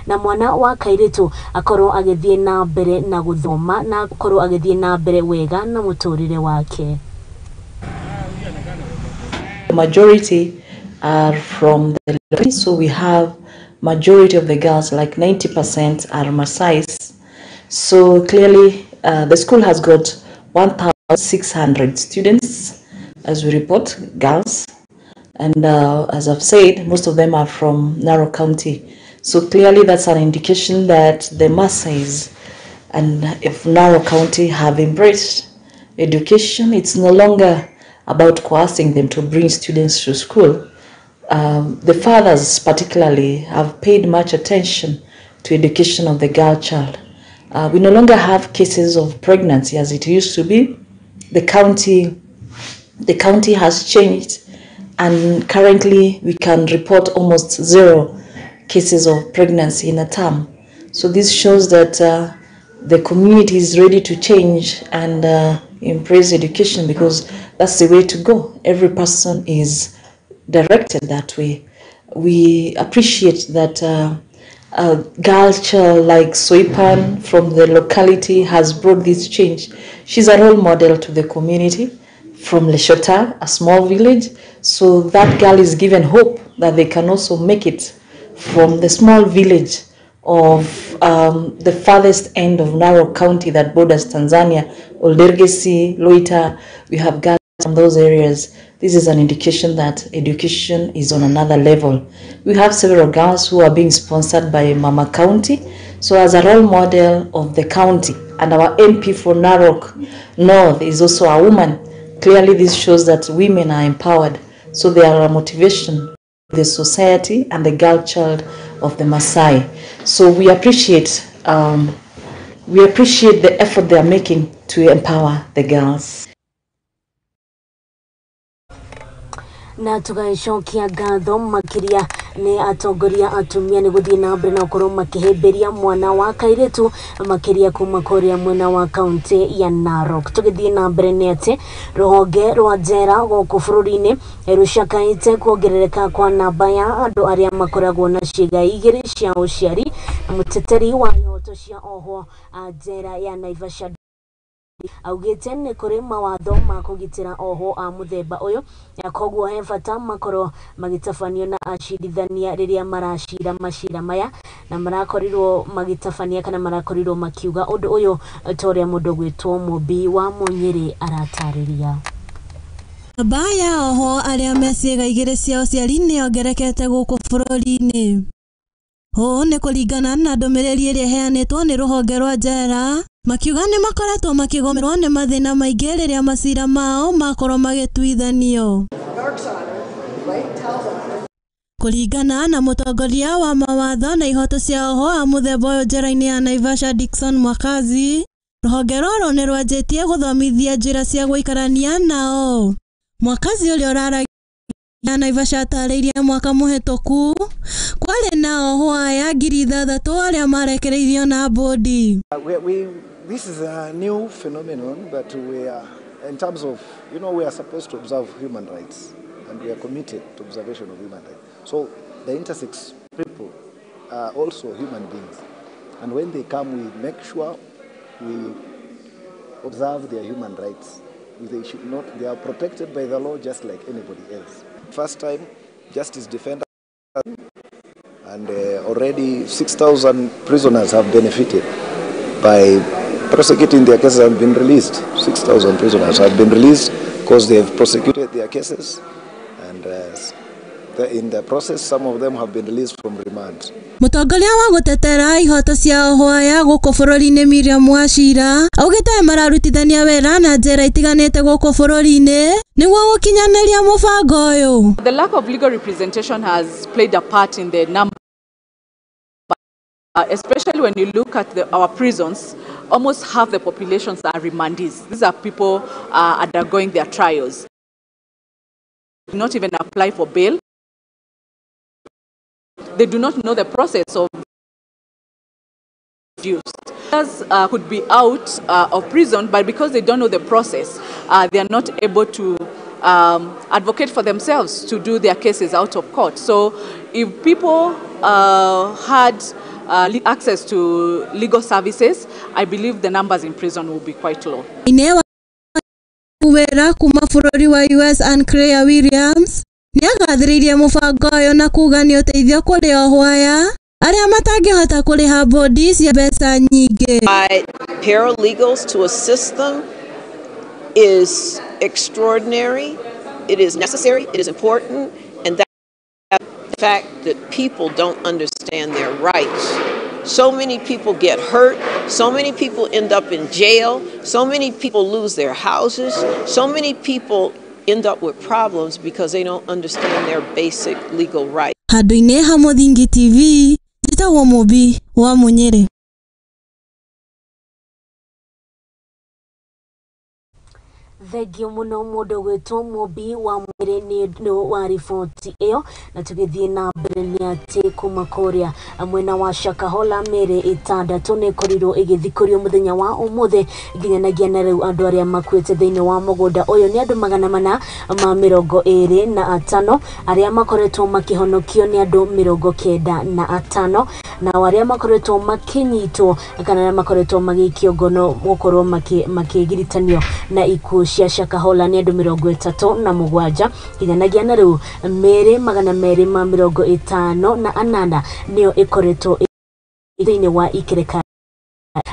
S1: na mwana wa kairĩtu akorwo agĩthiĩ na mbere na gũthoma na akorwo agĩthiĩ na mbere wega na mũtũrĩre wake.
S24: The majority are from the locality, so we have
S4: Majority of the girls, like 90%, are Maasais. So clearly, the school has got 1,600 students, as we report, girls. And as I've said, most of them are from Narok County. So clearly that's an indication that the Maasais and if Narok County have embraced education, it's no longer about coercing them to bring students to school. The fathers particularly have paid much attention to education of the girl child. We no longer have cases of pregnancy as it used to be. The county has changed, and currently we can report almost 0 cases of pregnancy in a term. So this shows that the community is ready to change and embrace education, because that's the way to go. Every person is directed that way. We appreciate that a girl child like Soipan from the locality has brought this change. She's a role model to the community from Leshota, a small village. So that girl is given hope that they can also make it from the small village of the farthest end of Narok County that borders Tanzania, Oldergesi, Loita. We have girls from those areas. This is an indication that education is on another level. We have several girls who are being sponsored by Mama County. So as a role model of the county, and our MP for Narok North is also a woman. Clearly this shows that women are empowered. So they are a motivation to the society and the girl child of the Maasai. So we appreciate the effort they are making to empower the girls.
S1: Na tugacokia ngatho makiria ni atongoria atumia ni guthie na mbere na gukorwo makihimbiria mwana wa kairitu makiria kuma kuria mwena wa kaunti ya Narok. Tugithie na mbere ni ati ruhonge rwa njera guku bururi-ini rucakaite kuongerereka kwa namba ya andu aria makoragwo na ciĩga igĩrĩ cia ũciari. Muteteri wa ihoto cia ohwo njera ya Naivasha augite ni kuri mawatho ma kugitira oho a muthemba uyu na koguo he bata makorwo magitabanio na acirithania riria maracira macira maya na marakorirwo magitabania kana marakorirwo makiuga undu uyu ta uria mundu gwitwo Mumbi wa Munyiri aratariria.
S5: Namba ya oho aria me ciĩga igĩrĩ cia ũciari nĩ yongererekete gũkũ bũrũri-inĩ. Ũũ nĩ kũringana na ndũmĩrĩri ĩrĩa ĩheanĩtwo nĩ rũhonge rwa njera, makiuga nĩ makoretwo makĩgũmĩrwo nĩ mathĩna maingĩ rĩrĩa macira mao makorwo magĩtuithanio. Kũringana na mũtongoria wa mawatho na ihoto cia oho a mũthemba ũyũ njera-inĩ ya Naivasha Dickson Mwakazi, rũhonge rũrũ nĩ rwanjĩtie gũthomithia njĩra cia gũikarania nao. Mwakazi ũrĩa ũraragia Naivasha atarĩirie mwaka mũhĩtũku kwarĩ na oho aya 6,000 arĩa marekereirio na bodi.
S6: This is a new phenomenon, but we are, in terms of, you know, we are supposed to observe human rights, and we are committed to observation of human rights. So the intersex people are also human beings, and when they come, we make sure we observe their human rights. They should not, they are protected by the law just like anybody else. First time, justice defender, and already 6,000 prisoners have benefited by prosecuting their cases and been released. 6,000 prisoners have been released because they have prosecuted their cases, and in the process, some of them have been released from remand.
S5: Mũtongoria wa gũtetera ihoto cia oho aya gũkũ bũrũri-inĩ Miriam Wachira augĩte mararutithania wĩra na njĩra itiganĩte gũkũ bũrũri-inĩ nĩguo gũkinyanĩria mũbango ũyũ.
S24: The lack of legal representation has played a part in the number, especially when you look at our prisons, almost half the populations are remandees. These are people undergoing their trials. Do not even apply for bail. They do not know the process of use. Others could be out of prison, but because they don't know the process, they are not able to advocate for themselves to do their cases out of court. So if people had access to legal services, I believe the numbers in prison will be quite low.
S5: Wera kuma bũrũri wa US Anne Claire Williams Nĩagathĩrĩirie mũbango ũyũ na kuga nĩ ũteithio kũrĩ ohwo aya arĩa matangĩhota kũrĩha bodi cia mbeca nyingĩ.
S3: Paralegals to assist them is extraordinary. It is necessary, it is important, and that the fact that people don't understand their rights. So many people get hurt, so many people end up in jail, so many people lose their houses, so many people end up with problems because they don't understand their basic legal rights.
S5: Handũ-inĩ ha Mũthingi TV, njĩtagwo Mũmbi wa Mũnyĩrĩ.
S1: Thengio muno mundu gwitwo Mũmbi wa Mwĩrĩ nĩ ũndũ wa riboti ĩyo. Na tũgĩthiĩ na mbere nĩ atĩ kuma kũrĩa mwena wa Shakahola mĩĩrĩ 6 nĩ ĩkorirwo ĩgĩthikũrio mũthenya wa ũmũthĩ nginyanagia na rĩu andũ arĩa makuĩte thĩinĩ wa mũgũnda ũyũ nĩ andũ 425 arĩa makoretwo makĩhonokio nĩ andũ 95 na arĩa makoretwo makĩnyitwo kana arĩa makoretwo magĩikio ngono gũkorwo makĩgiritanio na ikuũ cia Shakahola nĩ andũ 37 nginyanagia na rĩu mĩĩrĩ 258 nĩyo ĩkoretwo thĩinĩ wa ikereka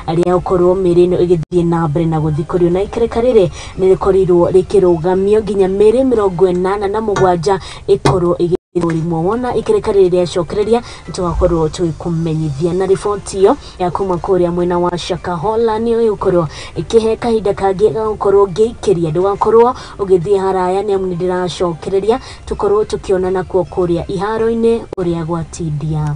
S1: arĩa ũkorwo mĩĩrĩ ĩno ĩgĩthiĩ na mbere na gũthikũrio na ikereka rĩrĩ nĩ rĩkorirwo rĩkĩrũgamio nginya mĩĩrĩ 87 ĩkorwo ĩgĩthũrimwo. Wona ikereka rĩrĩ rĩacokereria tũgakorwo tũgĩkũmenyithia. Na riboti ĩyo ya kuma kũrĩa mwena wa Shakahola nĩyo ĩgũkorwo ĩkĩhe kahinda kangĩ ga gũkorwo ngĩikĩria, ndũgakorwo ũgĩthiĩ haraya nĩ amu nĩ ndĩracokereria tũkorwo tũkĩonana kuo kũrĩa iharo-inĩ ũrĩa gwatindia.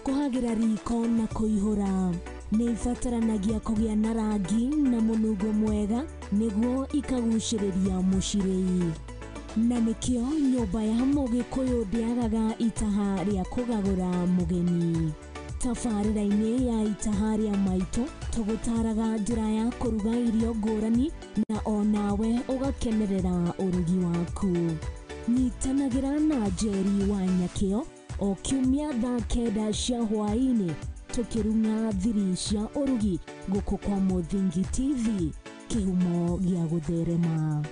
S1: Kuhagira riko na kuihura nĩ ibataranagia kũgĩa na rangi na mũnungo mwega nĩguo ikagucĩrĩria mũcirĩi, na nĩkĩo nyũmba ya Mũgĩkũyũ ndĩagaga itaha rĩa kũgagũra mũgeni. Tabarĩra-inĩ ya itaha rĩa maitũ tũgũtaraga njĩra ya kũruga irio ngũrani na onawe ũgakenerera ũrugi waku. Nyitanagĩra na Njeri wa Nyakĩo o kiumia thaa 9 cia hwaĩ-inĩ tũkĩrung'a thiri cia ũrugi gũkũ kwa Mũthingi TV, kĩhumo gĩa gũtherema.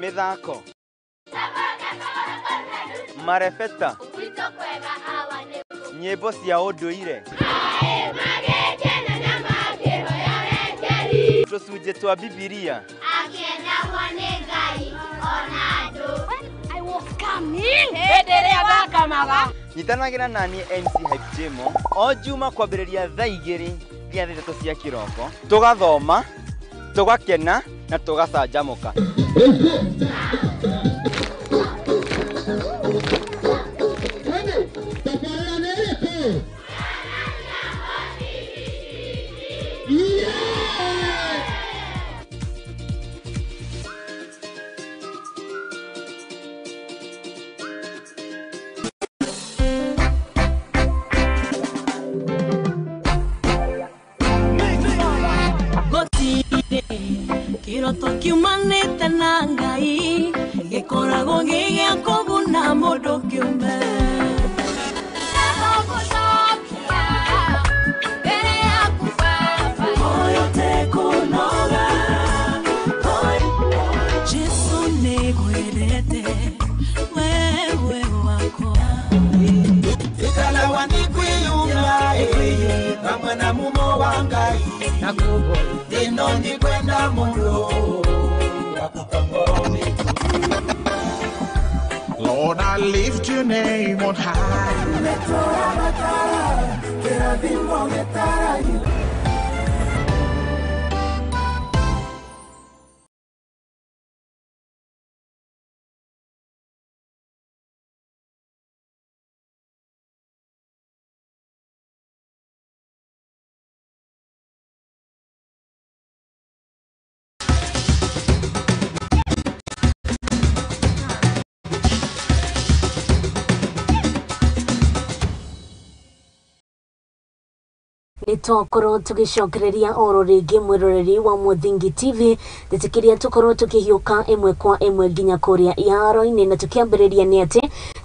S7: Mĩthako, marebeta, nyĩmbo cia ũndũire, tũcunjĩ twa Bibilia. Nyitanagĩra nani MC Hype Jemo o Juma kwambĩrĩria thaa 2 nginya thaa 3 cia kĩroko, tũgathoma, tũgakena na tũgacanjamũka.
S8: Kiroto kiumanĩte na Ngai gĩkoragwo gĩ gĩa kũguna mũndũ kĩũmbe. Jesu nĩngwendete wewe wakwa.
S10: Ikalawa nikwiyumba hamwe na mumo wa Ngai ino ndikwenda muno.
S25: Lord, I lift your name on high.
S1: Nĩtwakorwo tũgĩcokereria oro rĩngĩ mwĩroreri wa Mũthingi TV, ndĩtĩkĩria tũkorwo tũkĩhiũka ĩmwe kwa ĩmwe nginya kũrĩa iharo-inĩ, na tũkĩambĩrĩria nĩ atĩ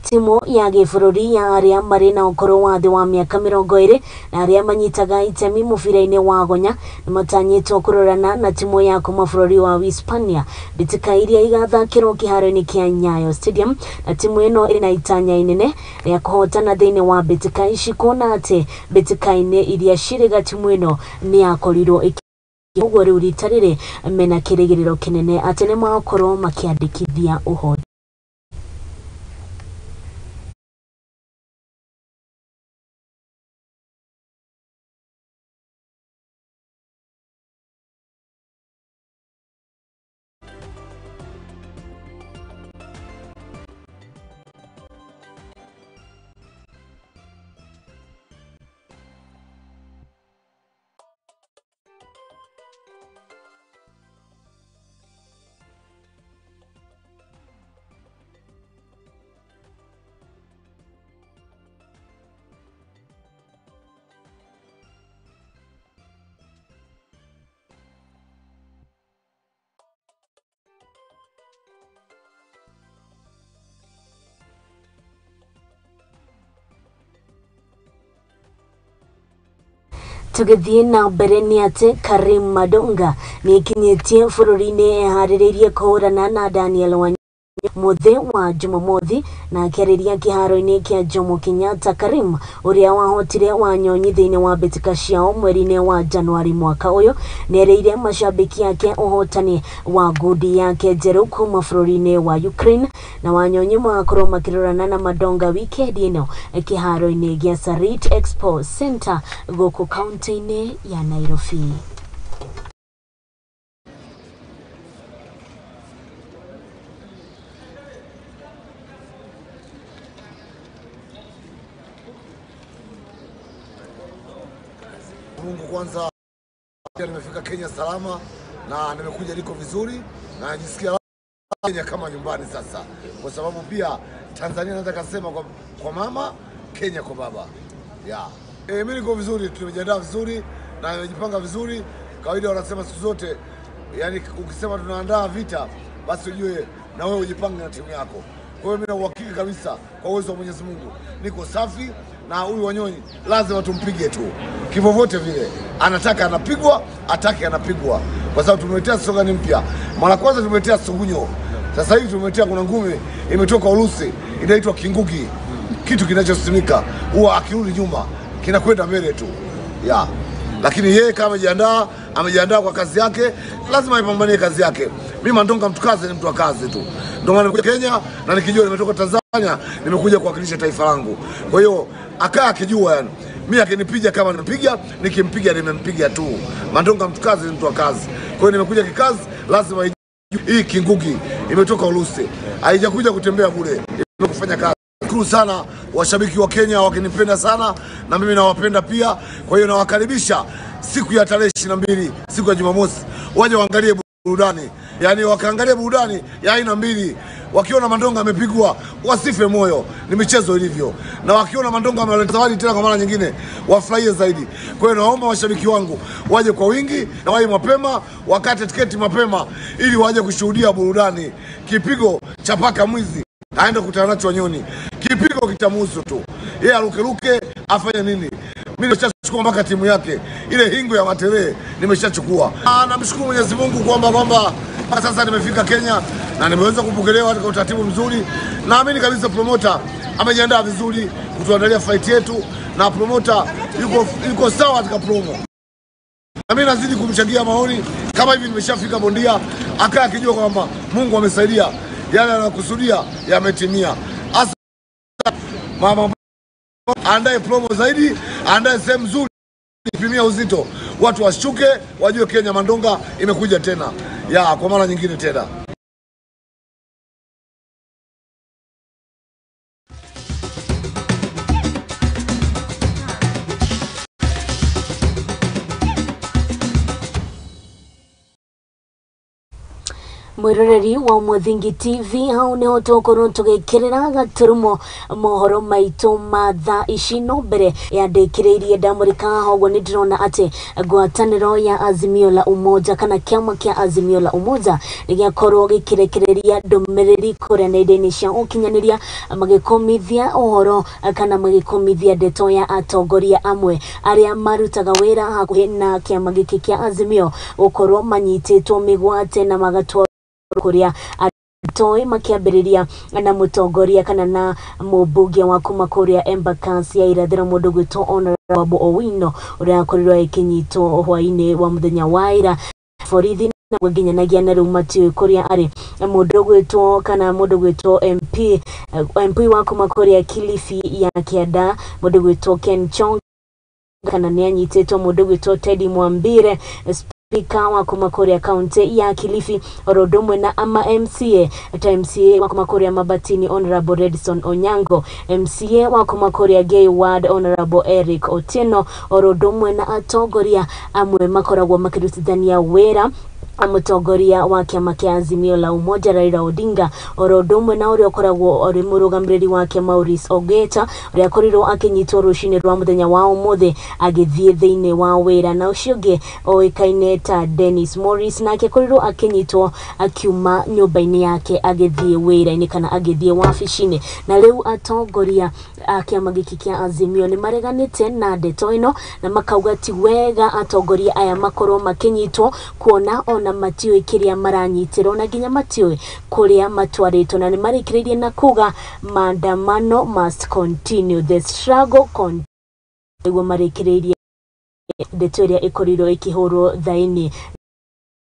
S1: timu ya gĩbũrũri ya arĩa marĩ na ũkũrũ wa thĩ wa mĩaka 20 na arĩa manyitaga itemi mũbira-inĩ wa gonya nĩ matanyĩtwo kũrorana na timu ya kuma bũrũri wa Hispania mbĩtĩka iria igathakĩrwo kĩharo-inĩ kĩa Nyayo Stadium, na timu ĩno ĩrĩ na itanya inene rĩa kũhotana thĩinĩ wa mbĩtĩka ici, kuona atĩ mbĩtĩka-inĩ iria cirĩga timu ĩno nĩ yakorirwo ũguo rĩu rita rĩrĩ mena kĩrĩgĩrĩro kĩnene atĩ nĩ magakorwo makĩandĩkithia ũhoti. Tũgĩthiĩ na mbere nĩ atĩ Karim Madonga nĩ ĩkinyĩtie bũrũri-inĩ eharĩrĩirie kũhũrana na Daniel Wanyonyi mũthĩ wa Jumamothi, na akĩarĩria kĩharo-inĩ kĩa Jomo Kenyatta. Karim ũrĩa wahotire Wanyonyi thĩinĩ wa mbĩtĩka ciao mweri-inĩ wa Januari mwaka ũyũ nĩerĩire mashabiki ake ũhotani wa ngundi yake njerũ kuma bũrũri-inĩ wa Ukraine, na Wanyonyi magakorwo makĩrorana na Madonga wikendi ĩno kĩharo-inĩ gĩa Sarit Expo Center gũkũ kaunti-inĩ ya Nairobi.
S9: Mungu kwanza, nimefika Kenya salama na nimekuja niko vizuri na najisikia Kenya kama nyumbani sasa, kwa sababu pia Tanzania naweza kusema kwa mama, Kenya kwa baba. Yeah. Mimi niko vizuri, tumejiandaa vizuri na nimejipanga vizuri. Kawaida wanasema siku zote, yani ukisema tunaandaa vita basi ujue na wewe ujipange na timu yako. Kwa hiyo mimi na uhakika kabisa kwa uwezo wa Mwenyezi Mungu niko safi, na huyu Wanyonyi lazima tumpige tu kivyovyote vile. Anataka anapigwa, atake anapigwa, kwa sababu tumeletea slogan mpya. Mara kwanza tumeletea sungunyo, sasa hivi tumeletea kuna ngumi imetoka Urusi inaitwa kingugi, kitu kinachosimika huwa akirudi nyuma kinakwenda mbele tu. Yeah. Lakini yeye kama amejiandaa, amejiandaa kwa kazi yake, lazima aipambanie kazi yake. Mimi Mandonga mtu kazi ni mtu wa kazi tu. Ndio maana nimekuja Kenya na nikijua nimetoka Tanzania, nimekuja kuwakilisha taifa langu. Kwa hiyo akaa akijua, yani mimi akinipiga kama nimepiga, nikimpiga nimempiga tu. Mandonga mtu kazi ni mtu wa kazi. Kwa hiyo nimekuja kikazi, lazima hii kingugi imetoka Urusi, haijakuja kutembea bure, imekufanya kazi. Shukuru sana washabiki wa Kenya wakinipenda sana na mimi nawapenda pia. Kwa hiyo nawakaribisha siku ya tarehe 22, siku ya Jumamosi, waje waangalie burudani. Yani wakaangalia burudani ya aina mbili. Wakiona Mandonga amepigwa wasife moyo, ni michezo ilivyo. Na wakiona Mandonga ameleta zawadi tena kwa mara nyingine wafurahie zaidi. Kwa hiyo naomba washabiki wangu waje kwa wingi na waje mapema, wakate tiketi mapema ili waje kushuhudia burudani. Kipigo cha paka mwizi aende kukutana nacho Wanyonyi, kipigo kitamuhusu tu. Yeye arukeruke afanye nini? Mimi nimeshachukua mpaka timu yake ile hingo ya Matere nimeshachukua. Namshukuru Mwenyezi Mungu kwamba sasa nimefika Kenya na nimeweza kupokelewa katika utaratibu mzuri. Naamini kabisa promoter amejiandaa vizuri kutuandalia fight yetu, na promoter yuko sawa katika promo. Na mimi nazidi kumchangia maoni kama hivi nimeshafika bondia, akaa akijua kwamba Mungu amesaidia, yale anayokusudia yametimia. Asa mama andae promo zaidi, andae sehemu nzuri kupimia uzito, watu washuke, wajue Kenya Mandonga imekuja tena, ya kwa mara nyingine tena.
S1: Mwiroreri wa Muthingi TV, hau niho tukorwo tugikirira gaturumo mohoro maitu ma thaa ici. No mbere yandikiriirie ndamurika hoguo ni ndirona ati ngwataniro ya Azimio la Umoja kana kiama kia Azimio la Umoja nĩgĩakorwo gĩkĩrekereria ndũmĩrĩri kũrĩa nenda-inĩ cia ũkinyanĩria, magĩkũmithia ũhoro kana magĩkũmithia ndeto ya atongoria amwe arĩa marutaga wĩra hakuhĩ na kĩama gĩkĩ kĩa Azimio gũkorwo manyitĩtwo mĩgwate na magatwarwo kũrĩa atoi, makiambĩrĩria na mũtongoria kana na mũmbunge wa kuma kũrĩa Embakasi ya irathĩro, mũndũ gwĩtwo Honorable Owino, ũrĩa akorirwo akĩnyitwo hwaĩ-inĩ wa mũthenya wa ira borithi na nginyanagia na rĩu matiũĩ kũrĩa arĩ. Mũndũ gwĩtwo kana mũndũ gwĩtwo MP wa kuma kũrĩa Kilifi ya Kĩanda, mũndũ gwĩtwo Ken Chong, kana nĩ anyitĩtwo. Mũndũ gwĩtwo Teddy Mwambire, spika wa kuma kũrĩa kaunti ya Kilifi, oro ũndũ ũmwe na ama MCA ta MCA wa kuma kũrĩa Mabatini, Honorable Redson Onyango, MCA wa kuma kũrĩa Gay Ward, Honorable Eric Otieno, oro ũndũ ũmwe na atongoria amwe makoragwo makĩrutithania wĩra mũtongoria wa kĩama kĩa Azimio la Umoja Raila Odinga, oro ũndũ ũmwe na ũrĩa ũkoragwo ũrĩ mũrũgamĩrĩri wake Maurice Ogeta, ũrĩa akorirwo akĩnyitwo rũcinĩ rwa mũthenya wa ũmũthĩ agĩthiĩ thĩinĩ wa wĩra, na ũcio ũngĩ ũĩkaine ta Dennis Morris, nake akorirwo akĩnyitwo akiuma nyũmba-inĩ yake agĩthiĩ wĩra-inĩ kana agĩthiĩ wabici-inĩ. Na rĩu atongoria a kĩama gĩkĩ kĩa Azimio nĩ mareganĩte na ndeto ĩno na makauga ti wega atongoria aya makorwo makĩnyitwo, kuona ona matiũĩ kĩrĩa maranyitĩrwo na nginya matiũĩ kũrĩa matwarĩtwo, na nĩ marĩkĩrĩirie na kuga maandamano must continue, the struggle continue, nĩguo marĩkĩrĩirie ndeto ĩrĩa ĩkorirwo ĩkĩhũrwo thaini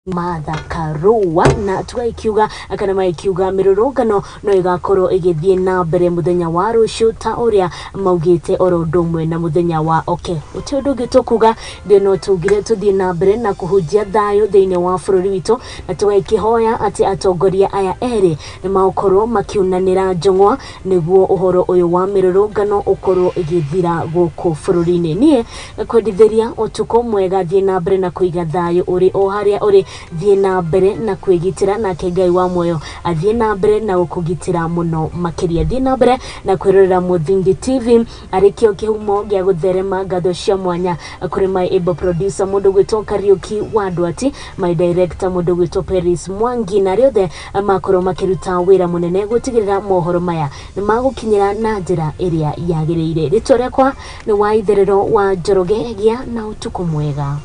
S1: Martha Karua. Na tugaikiuga kana magĩkiuga mĩrũrũngano no ĩgakorwo ĩgĩthiĩ na mbere mũthenya wa rũciũ ta ũrĩa maugĩte, oro ũndũ ũmwe na mũthenya wa oke. Ũtĩ ũndũ ũngĩ tũkuga ndĩ no tugire tũthiĩ na mbere na kũhunjia thayũ thĩinĩ wa bũrũri witũ, na tũgakĩhoya atĩ atongoria aya erĩ nĩ magũkorwo makiunanĩra njũng'wa nĩguo ũhoro ũyũ wa mĩrũrũngano ũkorwo ĩgĩthira gũkũ bũrũri-inĩ. Niĩ kwendithĩria ũtukũ mwega, thiĩ na mbere na kũiga thayũ ũrĩ o harĩa ũrĩ, thiĩ na mbere na kwĩgitĩra, nake Ngai wa muoyo athiĩ na mbere na gũkũgitĩra mũno makĩria. Thiĩ na mbere na kwĩrorera Mũthingi TV arĩ kĩo kĩhumo gĩa gũtherema. Ngatho cia mwanya kũrĩ my able producer, mũndũ gwĩtwo Kariuki wa Ndwati, my director, mũndũ gwĩtwo Peris Mwangi, na arĩa othe makorwo makĩruta wĩra mũnene gũtigĩrĩra mohoro maya nĩ magũkinyĩra na njĩra ĩrĩa yagĩrĩire. Rĩtwa rĩakwa nĩ wa Itherero wa Njoroge, gĩa na ũtukũ mwega.